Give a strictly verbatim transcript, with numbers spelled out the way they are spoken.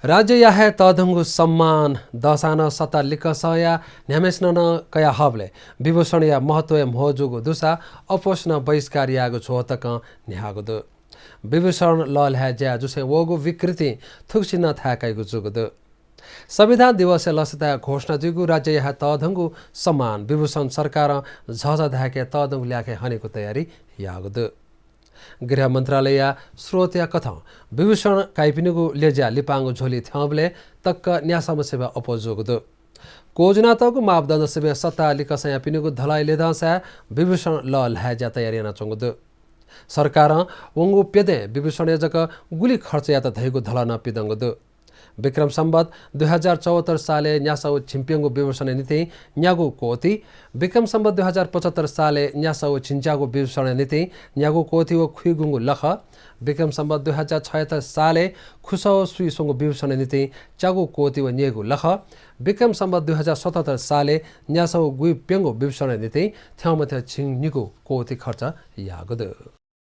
राज्यया हे तःधंगु सम्मान दःसां नं सत्ता लिक्कसंया न्ह्याम्हेसिनं नं कयाहःबलय् विभूषणया महत्वय् म्हो जूगु दुसा अप्वःसिनं बहिष्कार यायेगु झ्वः तकं न्ह्याःगु दु। विभूषण लःल्हाय् ज्या जुसें वःगु विकृतिं थुगुसी नं थाय् कइगु जूगु दु। संविधान दिवसय् लसताय् घोषणा जुइगु राज्यया हे तःधंगु सम्मान विभूषण सरकारं झःझः धाय्के तःधंगु ल्याखय् हनेगु तयारी याःगु दु। गृह मन्त्रालयया स्रोतया कथं विभूषण काइपिनिगु लज्या लिपांगु झोली थ्यंबलय् तक्क न्यासःम्ह सिबें अप्वः जूगु दु। क्वजुनातःगु मापदण्ड सिबें सत्ता लिक्कसंयापिनिगु धलः लय् दंसाय् विभूषण लःल्हाय् ज्या तयार यानाच्वंगु दु। सरकारं वंगु प्यदँय् विभूषणय् जक गुलि खर्च यात धइगु धलः नं पिदंगु दु। विक्रम सम्बत दुई हजार चौहत्तर सालय् न्यासः व झिंप्यंगू विभूषणया निंतिं न्यागू कोटि, विक्रम सम्बत दुई हजार पचहत्तर सालय् न्यासः व झिंच्यागू विभूषणया निंतिं न्यागू कोटि व खुइगुंगू लख, विक्रम सम्बत दुई हजार छयत्तर सालय् खुसः व सुइस्वंगू विभूषणया निंतिं च्यागू कोटि व न्यय्गू लख, विक्रम सम्बत दुई हजार सतहत्तर सालय् न्यासः व गुइप्यंगू विभूषणया निंतिं थ्यंमथ्यं झिंनिगू कोटि खर्च याःगु दु।